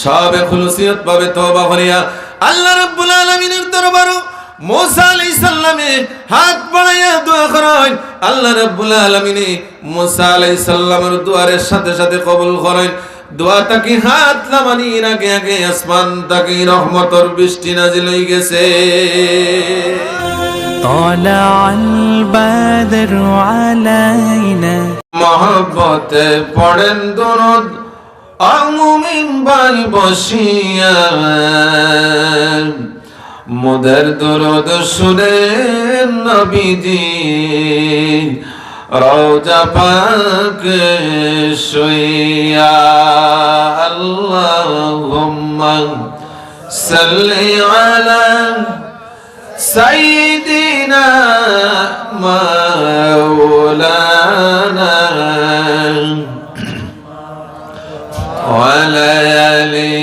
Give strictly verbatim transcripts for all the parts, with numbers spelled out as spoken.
সবে খুলুসিয়ত ভাবে তওবা করিয়া আল্লাহ রাব্বুল আলামিনের দরবারো মুসা আলাইহিস সালামে হাত বাড়াইয়া দোয়া করইন। আল্লাহ রাব্বুল আলামিনে মুসা আলাইহিস সালামর দোয়ারে সাথে সাথে কবুল করইন। দোয়া থাকি হাত লামানির আগে আগে আসমান থাকি রহমতর বৃষ্টি নাজিল অইগেছে। طلع البدر علينا। মহব্বতে পড়েন দুরুদ, ও মুমিন ভাই বসিয়া, মোদের দুরুদ শুনেন নবীজি, রওজা পাকে শুইয়া। আল্লাহুম্মা সাল্লি আলা সাইয়্যিদিনা মাওলানা ওয়া আলা আলি।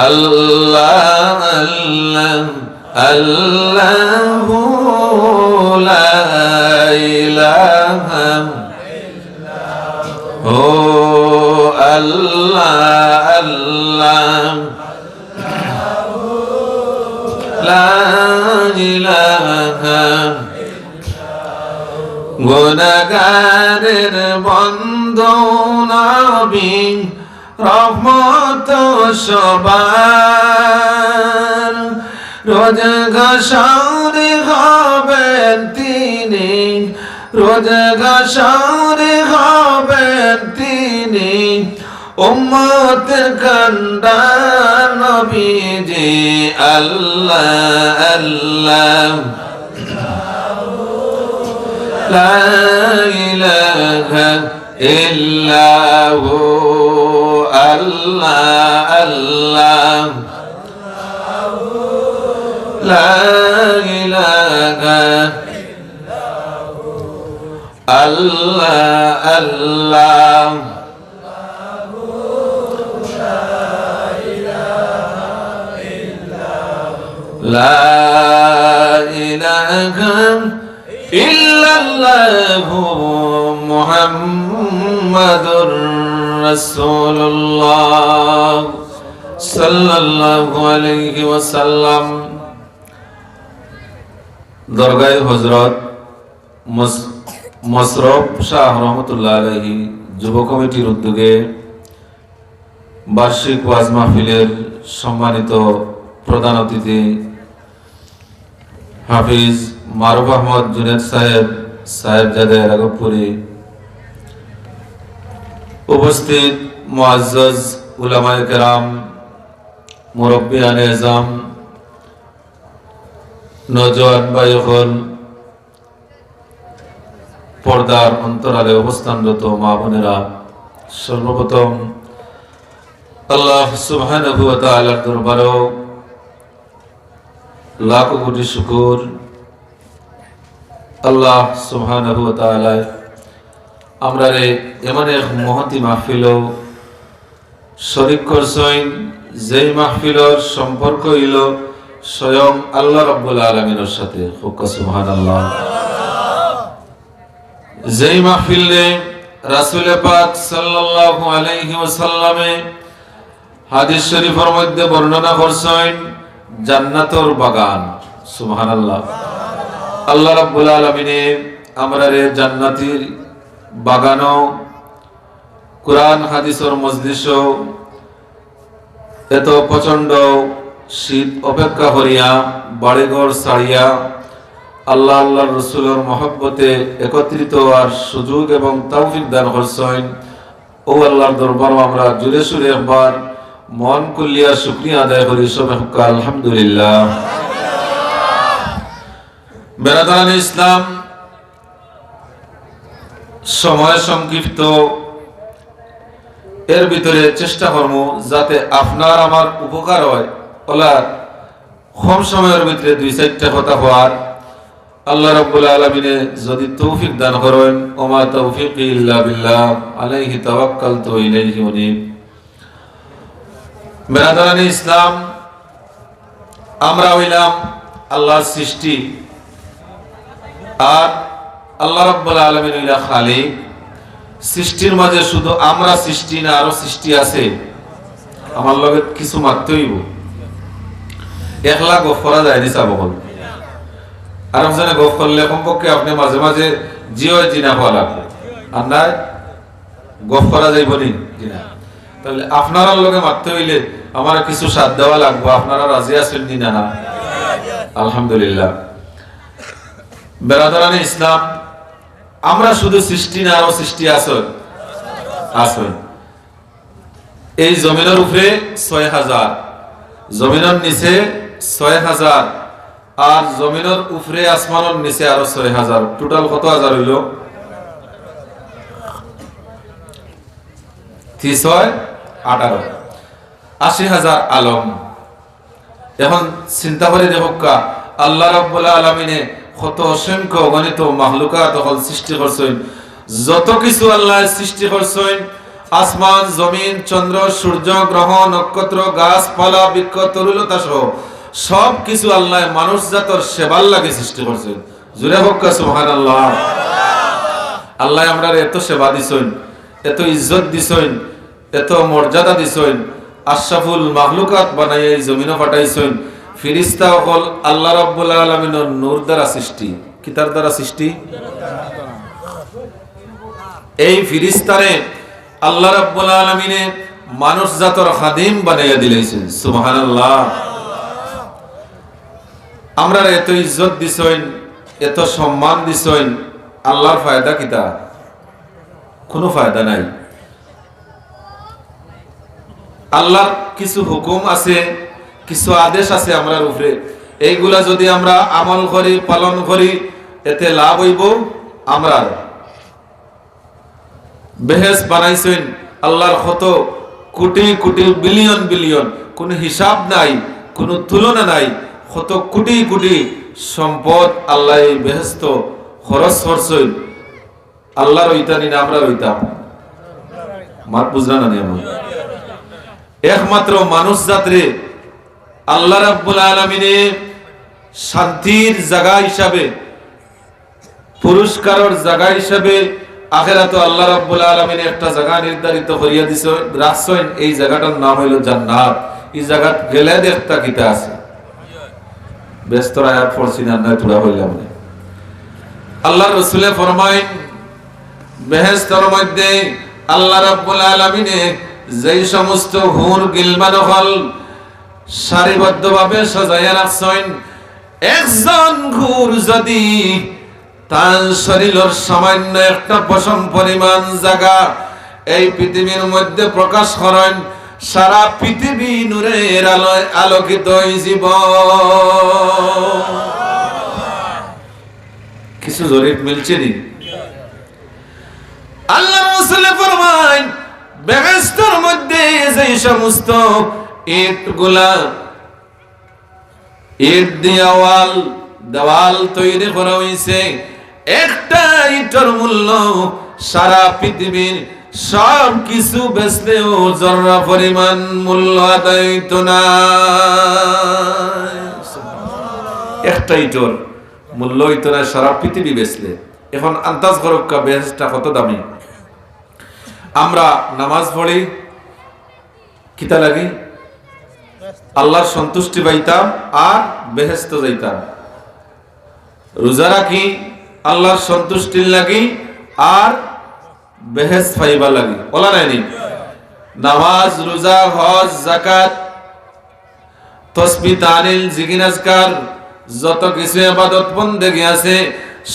আল্লাহ, আল্লাহ, আল্লাহু লা ইলাহা ও আল্লাহ, আল্লাহ, লা ইলাহা। গুনাহগারের বন্ধু নবী, রহমত সবার। রোজ হাশরে হবেন তিনি, রোজ হাশরে হবেন তিনি, উম্মত কান্ডার নবীজি। আল্লাহ, আল্লাহ, লা ইলাহা ইল্লাহু। আল্লাহ, আল্লাহ, লা ইলাহা, আল্লাহ, আল্লাহ। লা ইলাহা ইল্লাল্লাহু মুহাম্মাদুর রাসূলুল্লাহ সাল্লাল্লাহু আলাইহি ওয়াসাল্লাম। দরগায়ে হযরত মস-, মসরফ শাহ রহমতুল্লাহ আলাইহি যুব কমিটির উদ্যোগে বার্ষিক ওয়াজ মাহফিলের সম্মানিত প্রধান অতিথি হাফিজ মারুফ আহমদ জুনেদ সাহেব, সাহেবজাদে রাঘবপুরী, উপস্থিত মুআজ্জাজ উলামায়ে কেরাম, মুরব্বিয়ানে এজাম, নওজোয়ান ভাই অকল, পর্দার অন্তরালে অবস্থানরত মা বোনেরা, সর্বপ্রথম আল্লাহ সুবহানাহু ওয়া তাআলার দরবারো লাখো কোটি শুকুর। আল্লাহ সুবহানাহু ওয়া তাআলায় আমরারে এমন এক মহতী মাহফিলো শরিক করছইন, যেই মাহফিলর সম্পর্ক অইলো স্বয়ং আল্লাহ রাব্বুল আলামিনর সাথে। কউক্কা সুবহানাল্লাহ। যেই মাহফিলে রাসূলে পাক সাল্লাল্লাহু আলাইহি ওয়াসাল্লামে হাদিস শরিফর মধ্যে বর্ণনা করছইন জান্নাতর বাগান। সুবহানাল্লাহ। আল্লাহ রাব্বুল আলামিনে আমরারে জান্নাতির বাগানো কুরআন হাদিসর মজলিসো এত প্রচণ্ড শীত অপেক্ষা করিয়া, বাড়িঘর ছাড়িয়া, আল্লাহ, আল্লাহর রসুলর মহব্বতে একত্রিত অওয়ার সুযোগ এবং তৌফিক দান করছইন। অউ আল্লাহর দরবারো আমরা জোরে সুরে একবার মন খুলিয়া শুকরিয়া আদায় করি, সবে কউক্কা আলহামদুলিল্লাহ। বেরাদারানে ইসলাম, সময় সংক্ষিপ্ত, এর ভিতরে চেষ্টা করমু যাতে আপনার আমার উপকার অয়। অউলা কম সময়র ভিতরে দুই চাইরটা কথা কওয়ার, আল্লাহ রাব্বুল আলামিনে যদি তৌফিক দান করইন, ওমা তৌফিকি ইল্লা বিল্লাহ, আলাইহি তাওয়াক্কালতু ওয়া ইলাইহি উনীব। বেরাদারানে ইসলাম, আমরা অইলাম আল্লাহর সৃষ্টি। আর আল্লাহ রাব্বুল আলামিন অইলা খালিক। সৃষ্টির মাঝে শুধু আমরা সৃষ্টি না, আরো সৃষ্টি আছে। আমার লগে কিছু মাততে অইবো। একলা গফ করা যায়নি, সাব অকল। আর একজনে গফ করলে কমপক্ষে আপনে মাঝে মাঝে জি অয় জি না কওয়া লাগবো। আর নায় গফ করা যাইবো নি? জি না। তাইলে আপনারার লগে মাততে অইলে আমারে কিছু সাথ দেওয়া লাগবো। আপনারা রাজি আছইন নি না? না? আলহামদুলিল্লাহ। বেরাদরানে ইসলাম, আমরা শুধু সৃষ্টি না, আরো সৃষ্টি আছইন, আছইন। এই জমিনর উপরে ছয় হাজার, জমিনর নিচে ছয় হাজার, আর জমিনর উপরে আসমানর নিচে আরো ছয় হাজার। টোটাল কত হাজার অইলো? তি ছয় আঠারো, আশি হাজার আলম। এখন চিন্তা করি দেখউক্কা, আল্লাহ রাব্বুল আলামিনে কত অসংখ্য অগণিত মাখলুকাত অকল সৃষ্টি করছইন। যত কিছু আল্লায় সৃষ্টি করছইন, আসমান, জমিন, চন্দ্র, সূর্য, গ্রহ, নক্ষত্র, গাছপালা, বৃক্ষ, তরুলতা সহ সব কিছু আল্লায় মানুষ জাতর সেবার লাগি সৃষ্টি করছইন। জুরে কউক্কা সুবহানাল্লাহ। আল্লায় আমরারে এত সেবা দিছইন, এত ইজ্জত দিছইন, এত মর্যাদা দিছইন, আশরাফুল মাখলুকাত বানাইয়া এই জমিনো পাঠাইছইন। ফিরিস্তা অকল আল্লাহ রাব্বুল আলামিনর নূর দ্বারা সৃষ্টি। কিতার দ্বারা সৃষ্টি? এই ফিরিস্তারে আল্লাহ রাব্বুল আলামিনে মানুষ জাতর খাদিম বানাইয়া দিলাইছইন। সুবহানাল্লাহ। আমরারে এত ইজ্জত দিছইন, এত সম্মান দিছইন, আল্লাহর ফায়দা কিতা? কুনু ফায়দা নাই। আল্লাহর কিছু হুকুম আছে, কিছু আদেশ আছে আমরার উপরে। এইগুলা যুদি আমরা আমল করি, পালন করি, এতে লাভ অইবো আমরার। বেহেশত বানাইছইন আল্লাহর কত কোটি কোটি, বিলিয়ন বিলিয়ন, কুনু হিসাব নাই, কুনু তুলনা নাই। কত কোটি কোটি সম্পদ আল্লায় এই বেহেশতো খরচ করছইন। আল্লাহর অইতা নি না আমরার অইতা? মাত বুঝরা না নি আমার? একমাত্র মানুষ জাতরে আল্লাহ রাব্বুল আলামিনে শান্তির জাগা হিসাবে, পুরস্কারর জাগা হিসাবে আখেরাতো আল্লাহ রাব্বুল আলামিনে একটা জাগা নির্ধারিত করিয়া দিছইন, রাখছইন। এই জাগাটার নাম অইলো জান্নাত। এই জাগাত গেলে দেখতা কিতা আছে। বেহেশতর আয়াত পড়ছি না, না থুড়া কইলাম না। আল্লাহর রসুলে ফরমাইন, বেহেশতর মধ্যে আল্লাহ রাব্বুল আলামিনে যেই সমস্ত হুর গিলমান অকল সারিবদ্ধভাবে সাজাইয়া রাখছইন, একজন হুর যুদি তান শরীলর সামান্য একটা পশম পরিমাণ জাগা এই পৃথিবীর মধ্যে প্রকাশ করইন, সারা পৃথিবী নূরের আলোয় আলোকিত অইযিবো। কিছু জরিপ মিলছে নি? আল্লাহর রসুলে ফরমাইন, বেহেশতর মধ্যে যেই সমস্ত ইটগুলা ইট দিয়া ওয়াল, দেওয়াল তৈরি করা অইছে। একটা ইটর মূল্য সারা পৃথিবীর সব কিছু বেচলেও জর্রা পরিমাণ মূল্য আদায় অইতো না। একটা ইটর মূল্য অইতো না সারা পৃথিবী বেচলে। এখন আন্দাজ করউক্কা বেহেশতটা কত দামি। আমরা নামাজ পড়ি, কিতা লাগি? আল্লাহর সন্তুষ্টি পাইতাম আর বেহেশতো যাইতাম। রোজা রাখি আল্লাহর সন্তুষ্টির লাগি আর বেহেশত পাইবার লাগি। অলা নায় নি? নামাজ, রোজা, হজ, যাকাত, তসবিহ, তাহলিল, জিকির, আজকার, যত কিছু ইবাদত বন্দেগি আছে,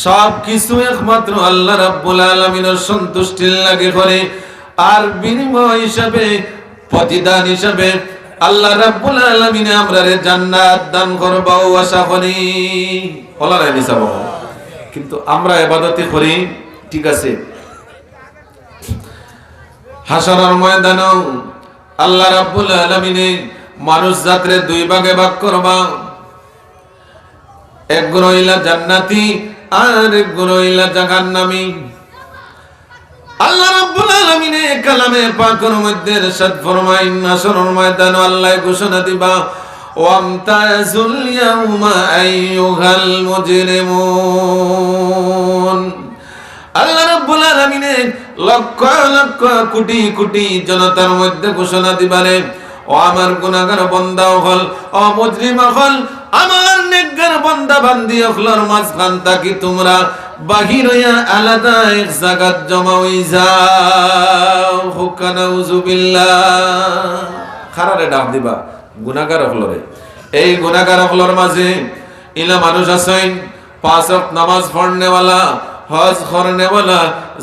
সব কিছু একমাত্র আল্লাহ রাব্বুল আলামিনর সন্তুষ্টির লাগি করি। আর বিনিময় হিসাবে, প্রতিদান হিসাবে আল্লাহ রাব্বুল আলামিনে আমরারে জান্নাত দান করবা, অউ আশা করি। অলা নায় নি সাব? কিন্তু আমরা ইবাদতি করি, ঠিক আছে, হাশরর ময়দানো আল্লাহ রাব্বুল আলামিনে মানুষ জাতরে দুই ভাগে ভাগ করবা, এক গুণ অইলা জান্নাতি আর এক গুণ অইলা জাহান্নামি। আল্লাহ রাব্বুল আলামিনে কালামে পাকর মধ্যে ইরশাদ ফরমাইন, হাশরর ময়দানো আল্লায় ঘোষণা দিবা, وامتازوا اليوم أيها المجرمون। আল্লাহ রাব্বুল আলামিনে লক্ষ লক্ষ কোটি কোটি জনতার মধ্যে ঘোষণা দিবারে, ও আমার গুনাহগার বন্দা অকল, ও মুজরিম অকল, আমার নেককার বন্দা বান্দি অকলর মাঝখান থাকি তুমরা বাহির অইয়া আলাদা এক জাগাত জমা অই যাও। হুক্কা নাউজুবিল্লাহ। কারারে ডাক দিবা? গুনাহগার অকলরে। এই গুনাহগার অকলর মাঝে ইলা মানুষ আছইন, পাঁচ ওয়াক্ত নামাজ পড়নেওয়ালা, হজ করনেওয়ালা,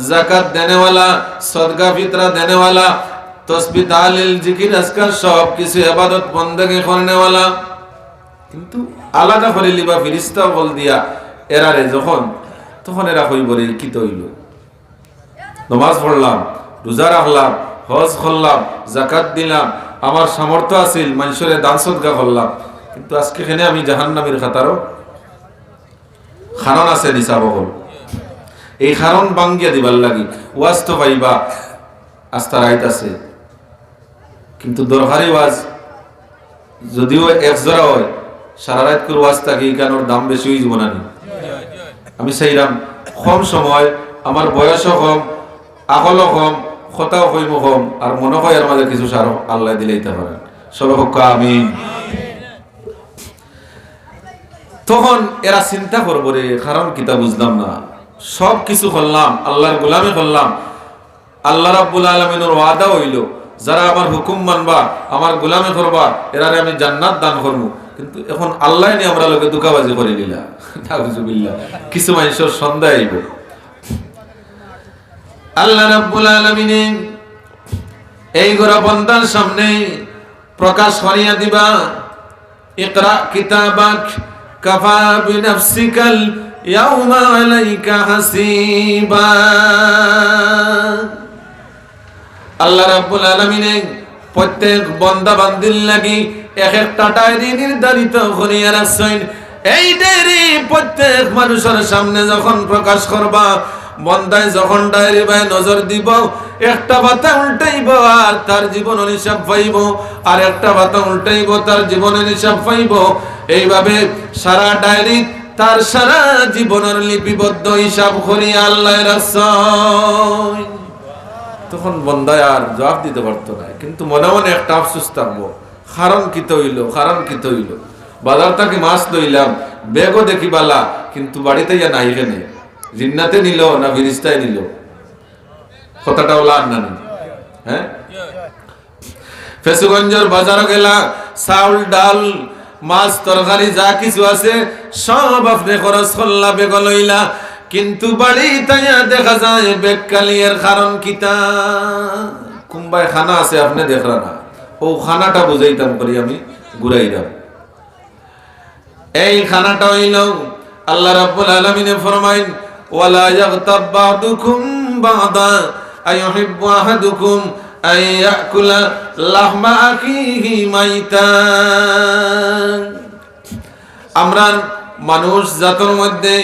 জাকাত দেনেওয়ালা, সদকা ফিতরা দেনেওয়ালা, তসবি, তাহলিল, জিকির, আজকার সব কিছু ইবাদত বন্দেগি করনেওয়ালা, কিন্তু আলাদা করিলিবা ফিরিস্তা অকল দিয়া এরারে যখন, তখন এরা কইবো রে, কিতা অইলো? নমাজ পড়লাম, রোজা রাখলাম, হজ করলাম, জাকাত দিলাম, আমার সামর্থ্য আছিল, মানষরে দান সদকা করলাম, কিন্তু আজকে কেনে আমি জাহান্নামীর কাতারো? কারণ আছে নি সাব অকল। এই কারণ ভাঙ্গিয়া দিবার লাগি ওয়াজ তো পাইবা, আস্তা রাইত আছে, কিন্তু দরকারি ওয়াজ যদিও এক জোড়া অয়, সারা রাইতকুর ওয়াজ থাকি ইখানোর দাম বেশি অইযিবো না নি? আমি চাইরাম কম সময়, আমার বয়সও কম, আকলও কম, কথাও কইমু কম, আর মনো অয় এর মাঝে কিছু সার আল্লায় দিলাইতা পারেন। সবে হুক্কা আমিন। তখন এরা চিন্তা করবো রে, কারণ কিতা বুঝলাম না, সব কিছু করলাম, আল্লাহর গোলামি করলাম, আল্লাহ রাব্বুল আলামিনর ওয়াদা অইলো, যারা আমার হুকুম মানবা, আমার গোলামি করবা, এরারে আমি জান্নাত দান করমু। কিন্তু এখন আল্লায় নি আমরার লগে ধুকাবাজি করিলিলা। নাউজুবিল্লাহ। কিছু মানষর সন্দেহ অইবো। আল্লাহ রাব্বুল আলামিনে এই গুরা বন্দার সামনে প্রকাশ করিয়া দিবা, اقرأ كتابك كفى بنفسك اليوم عليك حسيبا। আল্লাহ রাব্বুল আলামিনে প্রত্যেক বন্দা বান্দির লাগি এক একটা ডায়েরি নির্ধারিত করিয়া রাখছইন। এই ডায়েরি প্রত্যেক মানুষর সামনে যখন প্রকাশ করবা, বন্দায় যখন ডায়েরি বায় নজর দিবো, একটা পাতা উল্টাইবো আর তার জীবনর হিসাব পাইবো, আর একটা পাতা উল্টাইবো, তার জীবনর হিসাব পাইবো। এইভাবে সারা ডায়েরি তার সারা জীবনর লিপিবদ্ধ হিসাব করিয়া আল্লায় রাখছইন। তখন বন্দায় আর জবাব দিতে পারতো নায়, কিন্তু মনে মনে একটা আফসোস থাকবো, কারণ কিতা অইলো, কারণ কিতা অইলো? বাজার থাকি মাছ লইলাম, ব্যাগও দেখি বালা, কিন্তু বাড়িত আইয়া নাই কেনে। জিন্নাতে নিলো না ফিরিস্তায় নিলো? কথাটা অলা আর না নি? হ্যাঁ? ফেঞ্চুগঞ্জর বাজারো গেলা, চাউল, ডাল, মাছ, তরকারি যা কিছু আছে, সব আপনে খরচ করলা, ব্যাগো লইলা, কিন্তু বাড়িত আইয়া দেখা যায় ব্যাগ খালি। এর কারণ কিতা? কুনবায় খানা আছে আপনে দেখরা না, অউ খানাটা বুঝাইতাম করি আমি ঘুরাইরাম। এই খানাটা অইলো, আল্লাহ রাব্বুল আলামিনে ফরমাইন, "ওয়ালা ইয়াগতাব বা'দুকুম বা'দা, আইয়ুহিব্বু আহাদুকুম আন ইয়াকুলা লাহমা আখিহি মাইতা।" আমরার মানুষ জাতর মধ্যে,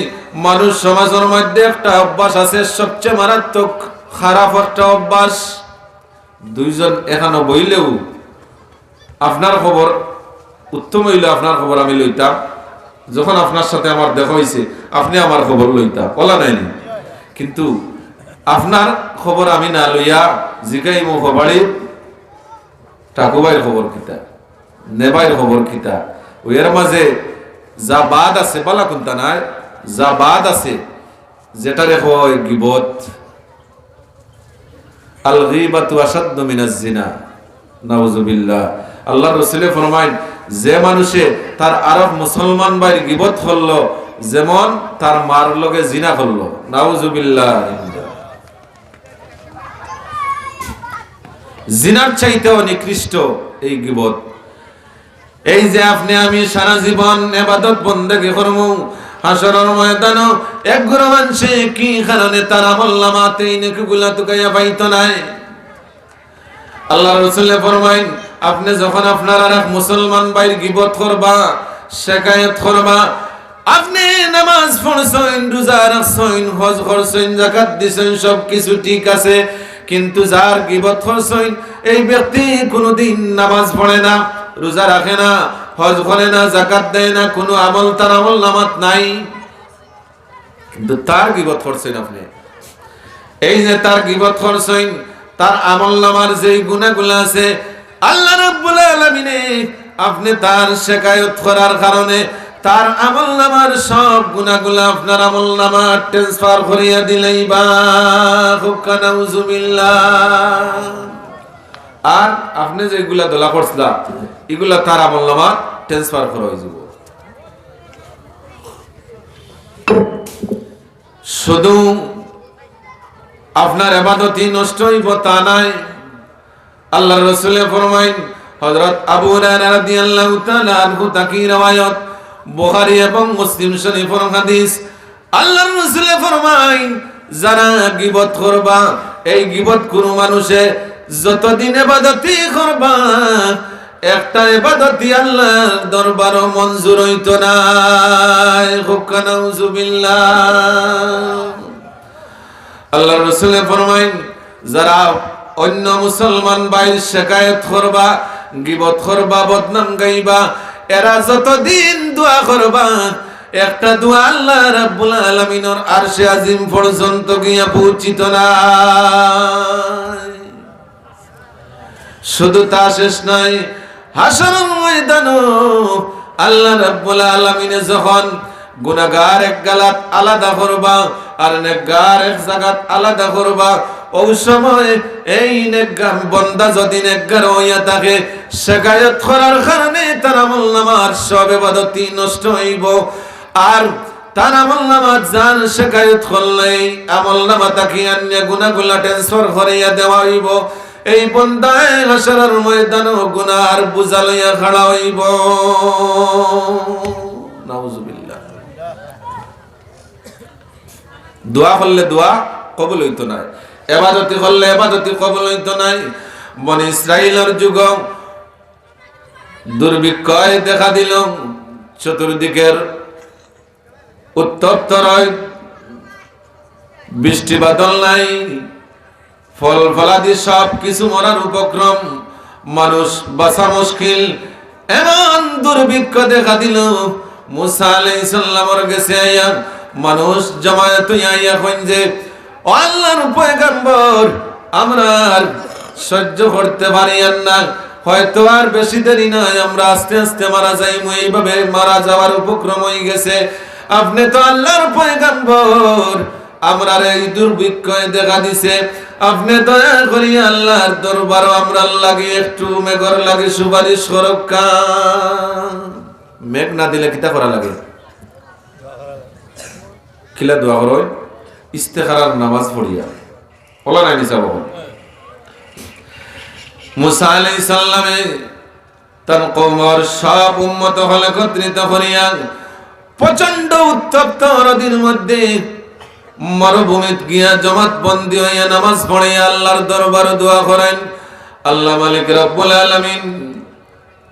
মানুষ সমাজর মধ্যে একটা অভ্যাস আছে, সবচেয়ে মারাত্মক খারাপ একটা অভ্যাস। দুইজন এখানো বইলেও আপনার খবর উত্তম অইলো, আপনার খবর আমি লইতাম। যখন আপনার সাথে আমার দেখা অইছে, আপনে আমার খবর লইতা, অলা নায় নি? কিন্তু আপনার খবর আমি না লইয়া জিকাইমু, "খবর বাড়ি, ঠাকুভাইর খবর কিতা, নেবাইর খবর কিতা?" অউ এর মাঝে যা বাদ আছে, বালা কুন্তা নায়, যা বাদ আছে, যেটারে কয় গিবত। আল গীবাতু আশাদ্দু মিনাজ জিনা। নাউজুবিল্লাহ। আল্লাহর রসুলে ফরমাইন, যে মানুষে তার আরক মুসলমান ভাইর গিবত করলো, যেমন তার মার লগে জিনা করলো। নাউজুবিল্লাহ। জিনার চাইতেও নিকৃষ্ট এই গিবত। এই যে আপনে আমি সারা জীবন এবাদত বন্দেগি করমু, হাশরর ময়দানো এক গুরু মানষে কি কারণে তার আমল নামাতে এই নেকিগুলা তুকাইয়া পাইতো নায়? আল্লাহর রসুলে ফরমাইন, আপনে যখন আপনার আরক মুসলমান ভাইর গিবত করবা, শেকায়ত করবা, আপনে নামাজ পড়ছইন, রোজা রাখছইন, হজ করছইন, যাকাত দিছইন, সব কিছু ঠিক আছে, কিন্তু যার গিবত করছইন, এই ব্যক্তি কুনুদিন নামাজ পড়ে না, রোজা রাখে না, হজ করে না, জাকাত দেয় না, কুনু আমল তার আমল নামাত নাই, কিন্তু তার গিবত করছইন আপনে। এই যে তার গিবত করছইন, তার আমল নামার যেই গুনাগুলা আছে, আল্লাহ রাব্বুল আলামিনে আপনে তার শেকায়ত করার কারণে তার আমল নামার সব গুনাগুলা আপনার আমল নামাত transfer করিয়া দিলাইবা। হুক্কা নাউজুবিল্লাহ। আর আপনে যেগুলা দলা করছলা, ইগুলা তার আমল নামাত transfer করা অইযিবো। শুধু আপনার ইবাদতই নষ্ট অইবো তা নায়। আল্লাহর রসুলে ফরমাইন, হযরত আবু হুরায়রা রাদিয়াল্লাহু তাআলা আনহু থাকি রেওয়ায়ত, বুখারী এবং মুসলিম শরীফর হাদিস, আল্লাহর রসুলে ফরমাইন, যারা গিবত করবা, এই গিবত কুনু মানুষে যতদিন ইবাদতই করবা, একটা ইবাদতই আল্লাহর দরবারো মঞ্জুর অইতো নায়। হুক্কা নাউজুবিল্লাহ। আল্লাহর রসুলে ফরমাইন, যারা অন্য মুসলমান ভাইর শেকায়ত করবা, গিবত করবা, বদনাম গাইবা, এরা যতদিন দোয়া করবা, একটা দোয়া আল্লাহ রাব্বুল আলামিনর আরশে আজিম পর্যন্ত গিয়া পৌঁছিতো নায়। শুধু তা শেষ নায়, হাশরর ময়দানো আল্লাহ রাব্বুল আলামিনে যখন গুনাগার এক গালাত আলাদা করবা আর নেকগার এক জাগাত আলাদা করবা, অউ সময় এই নেকগার বন্দা যদি নেকগার অইয়া থাকে, শেকায়ত করার কারণে তার আমল নামার সব ইবাদতই নষ্ট অইবো। আর তার আমল নামাত যার শেকায়ত করলে, আমল নামা থাকি আনিয়া গুনাগুলা transfer করিয়া দেওয়া অইবো। এই বন্দায় হাশরর ময়দানো গুনার বুঝা লইয়া খাড়া অইবো। নাউজুবিল্লাহ। দোয়া করলে দোয়া কবুল অইতো নায়, ইবাদতি করলে ইবাদতি কবুল অইতো নায়। বনি ইসরাইলর যুগো দুর্ভিক্ষয় দেখা দিল, চতুর্দিকের উত্তপ্ত রইদ, বৃষ্টি বাদল নাই, ফল ফলাদি সব কিছু মরার উপক্রম, মানুষ বাঁচা মুশকিল। এমন দুর্ভিক্ষ দেখা দিল, মুসা আলাইহিস সালামর গেছে আইয়া মানুষ জমায়েত অইয়া আইয়া কইন যে, "ও আল্লাহর পয়গম্বর, আমরা আর সহ্য করতে পারিয়ার না, হয়তো আর বেশি দেরি নাই, আমরা আস্তে আস্তে মারা যাইমু, এইভাবে মারা যাওয়ার উপক্রম অই গেছে। আপনে তো আল্লাহর পয়গম্বর, আমরারে এই দুর্ভিক্ষয় দেখা দিছে, আপনে দয়া করি আল্লাহর দরবারো আমরার লাগি একটু মেঘর লাগি সুপারিশ করউক্কা।" মেঘ না দিলে কিতা করা লাগে? কিলা দোয়া করইন? ইস্তেখারার নামাজ পড়িয়া। অলা নায় নি সাব অকল? মুসা আলাইহিস সালামে তান কওমর সব উম্মত অকল একত্রিত করিয়া প্রচণ্ড উত্তপ্ত রইদর মধ্যে মরুভূমিত গিয়া জমাতবন্দি অইয়া নামাজ পড়িয়া আল্লাহর দরবারো দোয়া করইন, "আল্লাহ মালিক রব্বুল আলামিন,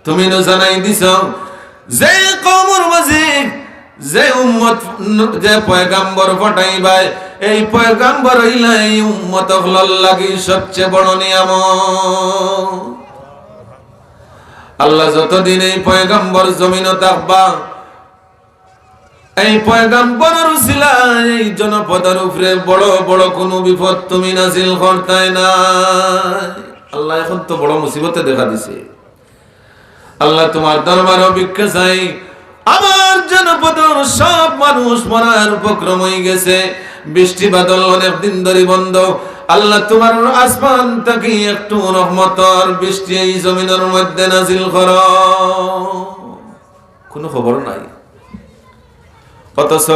তুমি নু জানাই দিছো যে কওমর মাঝে যে উম্মত, যে পয়গাম্বর পাঠাইবায়, এই পয়গাম্বর অইলা এই উম্মত অকলর লাগি সবচেয়ে বড় নিয়ামত। আল্লাহ যতদিন এই পয়গাম্বর জমিনো থাকবা, এই পয়গাম্বরর উসিলায় এই জনপদর উপরে বড় বড় কুনু বিপদ তুমি নাজিল করতায় নায়।" আল্লাহ, এখন তো বড় মুসিবতে দেখা দিছে। আল্লাহ, তুমার দরবারো ভিক্ষা চাই, আমার জনপদর সব মানুষ মরার উপক্রম অই গেছে, বৃষ্টি বাদল অনেক দিন ধরি বন্ধ। আল্লাহ, তুমার আসমান থাকি একটু রহমতর বৃষ্টি এই জমিনর মধ্যে নাজিল করো। কুনু খবর নাই। অথচ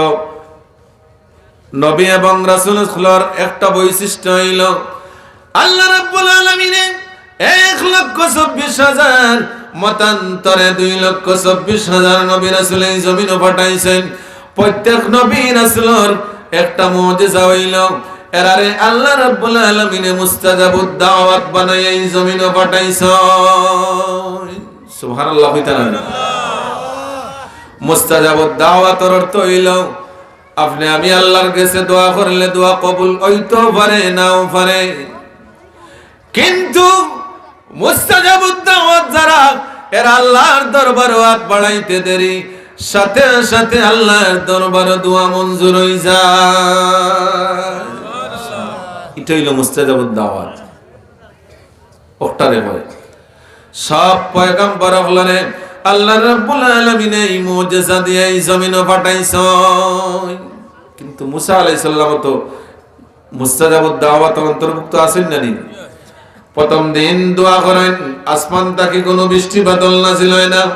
নবী এবং রাসূল অকলর একটা বৈশিষ্ট্য অইলো, আল্লাহ রাব্বুল আলামিনে এক লক্ষ চব্বিশ হাজার, মতান্তরে দুই লক্ষ চব্বিশ হাজার নবী রাসূল এই জমিনো পাঠাইছইন। প্রত্যেক নবী রাসূলর একটা মুজিজা অইলো, এরারে আল্লাহ রাব্বুল আলামিনে মুস্তাজাবুদ দাওয়াত বানাইয়া এই জমিনো পাঠাইছইন। সুবহানাল্লাহ কইতা না? মুস্তাজাবুদ দাওয়াতর অর্থ অইলো, আপনে আমি আল্লাহর গেছে দোয়া করলে দোয়া কবুল অইতো পারে, নাও পারে, কিন্তু মুস্তাজাবুদ দাওয়াত যারা, এরা আল্লাহর দরবারো আত বাড়াইতে দেরি, সাথে সাথে আল্লাহর দরবারো দোয়া মঞ্জুর অই যায়। ইটা অইলো মুস্তাজাবুদ দাওয়াত। অকটারে কয়, সব পয়গাম্বর অকলরে আল্লাহ রাব্বুল আলামিনে ই মুজিজা দিয়া ই জমিনো পাঠাইছইন। কিন্তু মুসা আলাইহিস সালাম তো মুস্তাজাবুদ দাওয়াতর অন্তর্ভুক্ত আছইন না নি? প্রথম দিন দোয়া করইন, আসমান থাকি কুনু বৃষ্টি বাদল নাজিল অয় না।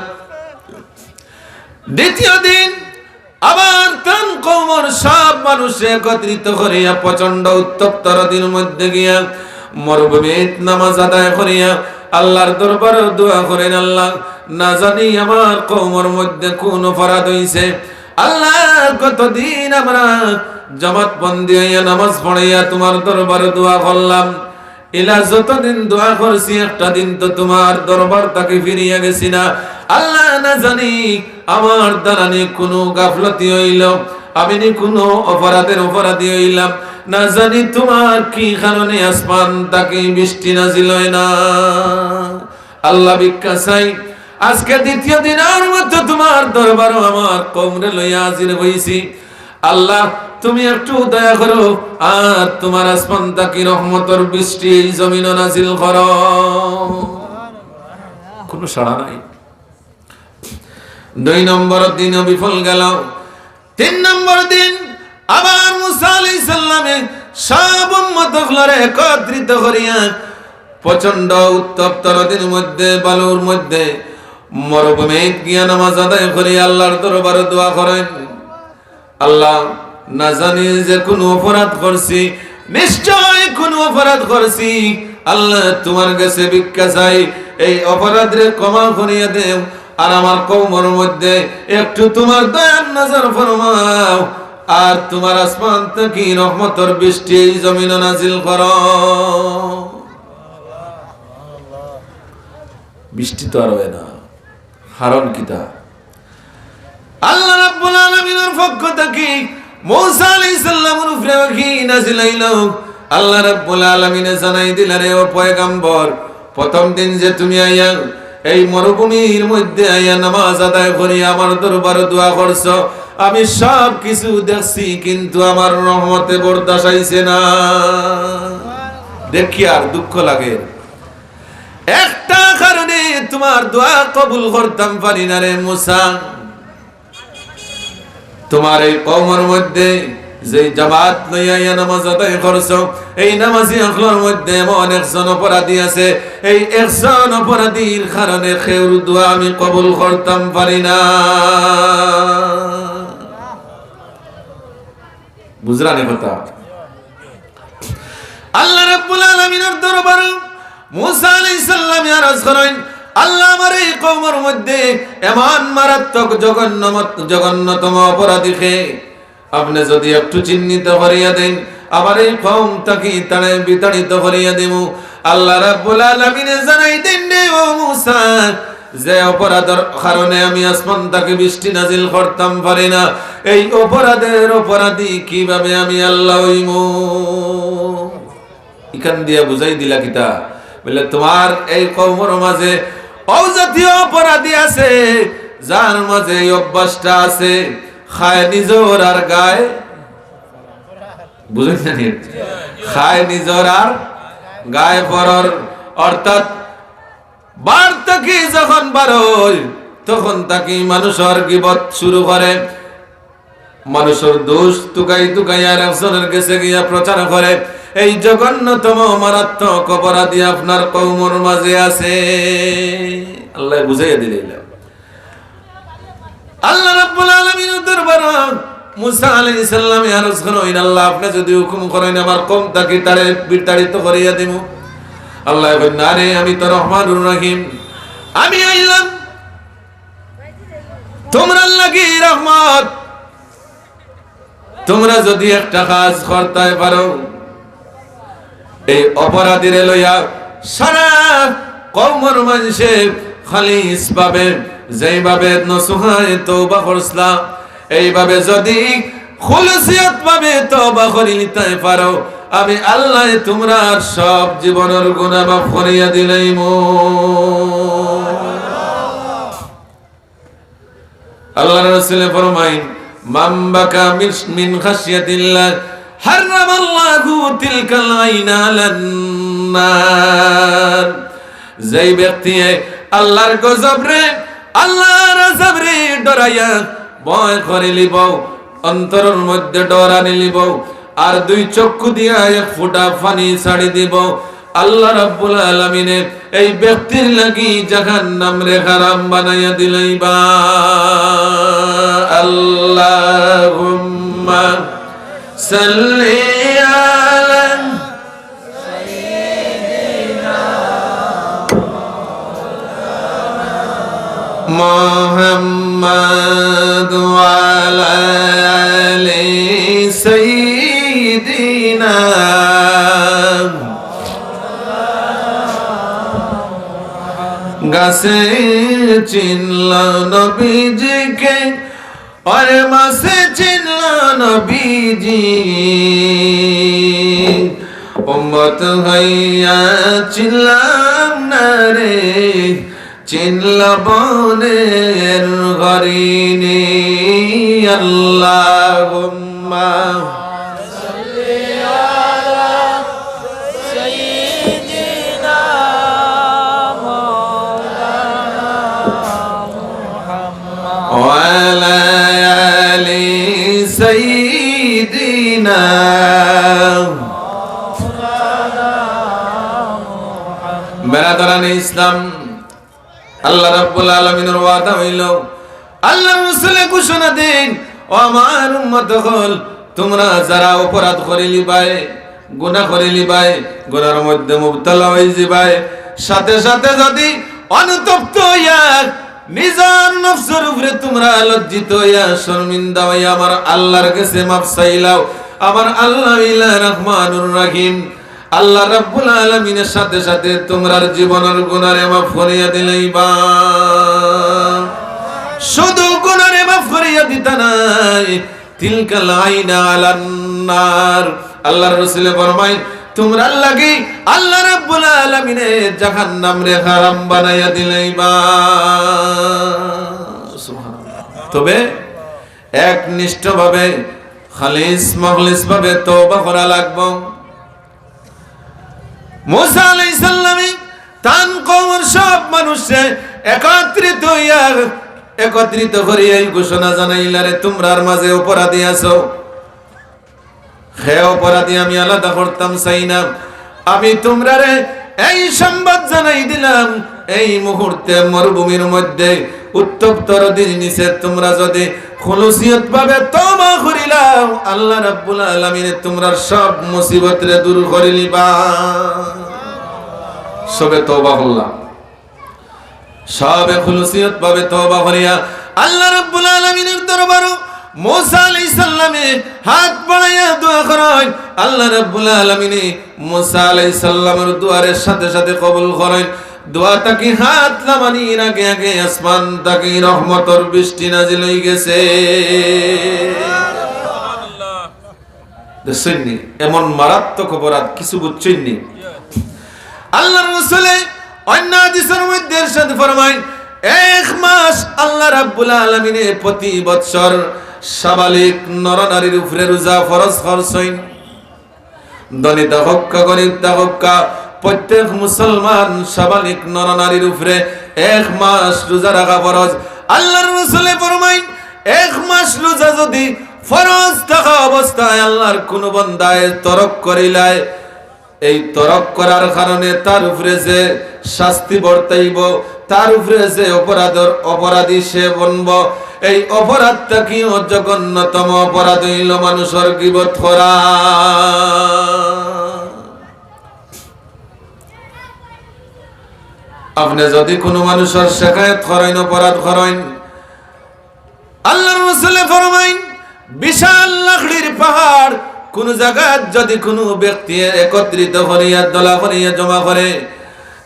দ্বিতীয় দিন আবার তান কওমর সব মানুষরে একত্রিত করিয়া প্রচণ্ড উত্তপ্ত রোদর মধ্যে গিয়া মরুভূমিত নামাজ আদায় করিয়া আল্লাহর দরবারো দোয়া করইন, "আল্লাহ, না জানি আমার কওমর মধ্যে কুন অপরাধ অইছে। আল্লাহ, কতদিন আমরা জামাতবন্দি অইয়া নামাজ পড়াইয়া তুমার দরবারো দোয়া করলাম, ইলা যতদিন দোয়া করছি, একটা দিন তো তুমার দরবার থাকি ফিরিয়া গেছি না। আল্লাহ, না জানি আমার দ্বারা নি কুনু গাফলতি অইলো, আমি নি কুনু অপরাধর অপরাধী অইলাম, না জানি তুমার কি কারণে আসমান থাকি বৃষ্টি নাজিল অয় না। আল্লাহ, ভিক্ষা চাই, আজকে দ্বিতীয় দিনর মতো তুমার দরবারো আমার কওমরে লইয়া হাজির অইছি। আল্লাহ, তুমি একটু দয়া করো, আর তুমার আসমান থাকি রহমতর বৃষ্টি ই জমিনো নাজিল করো।" কুনু সাড়া নাই। দুই নম্বর দিনও বিফল গেল। তিন নম্বর দিন আবার মুসা আলাইহিস সালামে সব উম্মত অকলরে একত্রিত করিয়া প্রচণ্ড উত্তপ্ত রোদর মধ্যে, বালুর মধ্যে, মরুভূমিত গিয়া নামাজ আদায় করিয়া আল্লাহর দরবারো দোয়া করইন, "আল্লাহ, না জানি যে কুনু অপরাধ করছি, নিশ্চয় কুনু অপরাধ করছি। আল্লাহ, তুমার গেছে ভিক্ষা চাই, এই অপরাধরে ক্ষমা করিয়া দেও, আর আমার কওমর মধ্যে একটু তুমার দয়ার নজর ফরমাও, আর তুমার আসমান থাকি রহমতর বৃষ্টি ই জমিনো নাজিল করো।" বৃষ্টি তো আর অয় না, কারণ কিতা? আল্লাহ রাব্বুল আলামিনর পক্ষ থাকি মুসা আলাইহিস সালামর উপরে ওহী নাজিল অইলো। আল্লাহ রাব্বুল আলামিনে জানাই দিলা, "রে ও পয়গাম্বর, প্রথম দিন যে তুমি আইয়া এই মরুভূমির মধ্যে আইয়া নামাজ আদায় করি আমার দরবারো দোয়া করছো, আমি সব কিছু দেখছি, কিন্তু আমার রহমতে বরদাস্ত অইছে না।" দেখি আর দুঃখ লাগে। একটা কারণে তুমার দোয়া কবুল করতাম পারি না রে মুসা। তুমার এই কওমর মধ্যে যে জামাত লইয়া ইয়া নামাজ আদায় করছো, এই নামাজি অকলর মধ্যে এমন একজন অপরাধী আছে, এই একজন অপরাধীর কারণে কেউর দোয়া আমি কবুল করতাম পারি না। বুঝরানি কথা? আল্লাহ রাব্বুল আলামিনর দরবারো মুসা আলাইহিস সালামে আরজ করইন, "আল্লাহ, আমার এই কওমর মধ্যে এমন মারাত্মক জঘন্য মত-, জঘন্যতম অপরাধী কে? আপনে যদি একটু চিহ্নিত করিয়া দেইন, আমার এই কওম থাকি তারে বিতাড়িত করিয়া দিমু।" আল্লাহ রাব্বুল আলামিনে জানাই দেইন, রে ও মুসা, যে অপরাধর কারণে আমি আসমান থাকি বৃষ্টি নাজিল করতাম পারি না, এই অপরাধর অপরাধী কিভাবে আমি আল্লাহ অইমু? ইখান দিয়া বুঝাই দিলা কিতা? বলে, তুমার এই কওমর মাঝে অউ জাতীয় অপরাধী আছে, যার মাঝে এই অভ্যাসটা আছে, খায় নিজর আর গায়, বুঝইন না নি? খায় নিজর আর গায় পরর, অর্থাৎ বার থাকি যখন বারয়, তখন থাকি মানুষর গিবত শুরু করে, মানুষর দোষ তুকাই তুকাই আর একজনর গেছে গিয়া প্রচার করে। এই জঘন্যতম মারাত্মক অপরাধী আপনার কওমর মাঝে আছে। আল্লায় বুঝাইয়া দিলাইলা। আল্লাহ রাব্বুল আলামিনর দরবারো মুসা আলাইহিস সালামে আরজ করইন, "আল্লাহ, আপনে যদি হুকুম করইন, আমার কওম থাকি তারে বিতাড়িত করিয়া দিমু।" আল্লায় কইন, "না রে, আমি তো রহমানুর রহিম, আমি আইলাম তুমরার লাগি রহমত।" তুমরা যদি একটা কাজ করতায় পারো, এই অপরাধীরে লইয়া সারা কওমর মানষে খালিসভাবে যেইভাবে নসুহায় তওবা করছলা, এইভাবে যদি খুলুসিয়তভাবে তওবা করিলিতায় পারো, আমি আল্লায় তুমরার সব জীবনর গুনা মাফ করিয়া দিলাইমু। আল্লাহর রাসূলে ফরমাইন, "মান বাকা মিস-, মিন খাশিয়াতিল্লাহ, হারামাল্লাহু তিলকাল আইনা আলান নার।" যেই ব্যক্তিয়ে আল্লাহর গজবরে, আল্লাহর আযাবরে ডরাইয়া ভয় করিলিবো, অন্তরর মধ্যে ডর আনিলিবো, আর দুই চক্ষু দিয়া এক ফুটা পানি ছাড়ি দিবো, আল্লাহ রাব্বুল আলামিনে এই ব্যক্তির লাগি জাহান্নামরে হারাম বানাইয়া দিলাইবা। আল্লাহুম্মা সাল্লি আলা মুহাম্মাদ ওয়া আলা আলি সাইয়্যিদিনা। গাছে চিনল নবীজিকে, আর মাছে চিনল নবীজি। উম্মত হইয়া চিনলাম না রে, চিনল বনের হরিণী। আল্লাহুম্মা সাইয়্যিদিনা মাওলানা মুহাম্মদ। ওয়া আলা আলি সাইয়্যিদিনা। বেরাদরানে ইসলাম, আল্লাহ রাব্বুল আলামিনর ওয়াদা অইলো, আল্লাহর রাসূলে ঘোষণা দেইন, "ও আমার উম্মত অকল, তুমরা যারা অপরাধ করিলিবায়, গুনাহ করিলিবায়, গুনাহর মধ্যে মুবতালা অইযিবায়, সাথে সাথে যদি অনুতপ্ত অইয়া নিজর নফসর উপরে তুমরা লজ্জিত অইয়া, শর্মিন্দা অইয়া আমার আল্লাহর গেছে মাফ চাইলাও, আমার আল্লাহ অইলা রহমানুর রহিম।" আল্লাহ রাব্বুল আলামিনের সাথে সাথে তুমরার জীবনর গুনারে মাফ করিয়া দিলাইবা। শুধু গুনারে মাফ করিয়া দিতা নায়, তিলকাল আইনা আলান নার। আল্লাহর রাসূলে ফরমাইন, তুমরার লাগি আল্লাহ রাব্বুল আলামিনে জাহান্নামরে হারাম বানাইয়া দিলাইবা। সুবহানাল্লাহ। তবে একনিষ্ঠভাবে, খালিস মখলিসভাবে তওবা করা লাগবো। মুসা আলাইহিস সালামে তান কওমর সব মানুষরে একত্রিত অইয়া, একত্রিত করিয়া এই ঘোষণা জানাইলা, রে, তুমরার মাঝে অপরাধী আছো। হে অপরাধী আমি আলাদা করতাম চাই না। আমি তুমরারে এই সংবাদ জানাই দিলাম, এই মুহূর্তে মরুভূমির মধ্যে উত্তপ্ত নদীর নিচে তুমরা যদি খুলুসিয়ত ভাবে তওবা করিলাও, আল্লাহ রাব্বুল আলামিনে তুমরার সব মুসিবতরে দূর করিলিবা। সবে তওবা করলাম। সবে খুলুসিয়ত ভাবে তওবা করিয়া আল্লাহ রাব্বুল আলামিনের দরবারো মুসা আলাইহিস সালামে হাত বাড়াইয়া দোয়া করইন। আল্লাহ রাব্বুল আলামিনে মুসা আলাইহিস সালামর দোয়ারে সাথে সাথে কবুল করইন। দোয়া থাকি হাত লামানির আগে আগে আসমান থাকি রহমতর বৃষ্টি নাজিল অইগেছে। দেখছইন নি? এমন মারাত্মক অপরাধ, কিছু বুঝছইন নি? আল্লাহর রাসূলে অন্য হাদিসর মধ্যে ইরশাদ ফরমাইন, এক মাস আল্লাহ রাব্বুল আলামিনে প্রতি বৎসর সাবালিক নরনারীর উপরে রোজা ফরজ করছইন। ধনী থাকউক্কা, গরিব থাকউক্কা, প্রত্যেক মুসলমান সাবালিক নরনারীর উপরে এক মাস রোজা রাখা ফরজ। আল্লাহর রাসূলে ফরমাইন, এক মাস রোজা যদি ফরজ থাকা অবস্থায় আল্লাহর কুনু বান্দায় তরক করিলায়, এই তরক করার কারণে তার উপরে যে শাস্তি বর্তাইবো, তার উপরে যে অপরাধর অপরাধী সে বনবো, এই অপরাধ থাকিও জঘন্যতম অপরাধ অইলো মানুষর গীবত করা। আপনে যদি কুনু মানুষর শেকায়ত করইন, অপরাধ করইন, আল্লাহর রাসূলে ফরমাইন, বিশাল লাকড়ির পাহাড় কুনু জাগাত যদি কুনু ব্যক্তি একত্রিত করিয়া, দলা করিয়া জমা করে,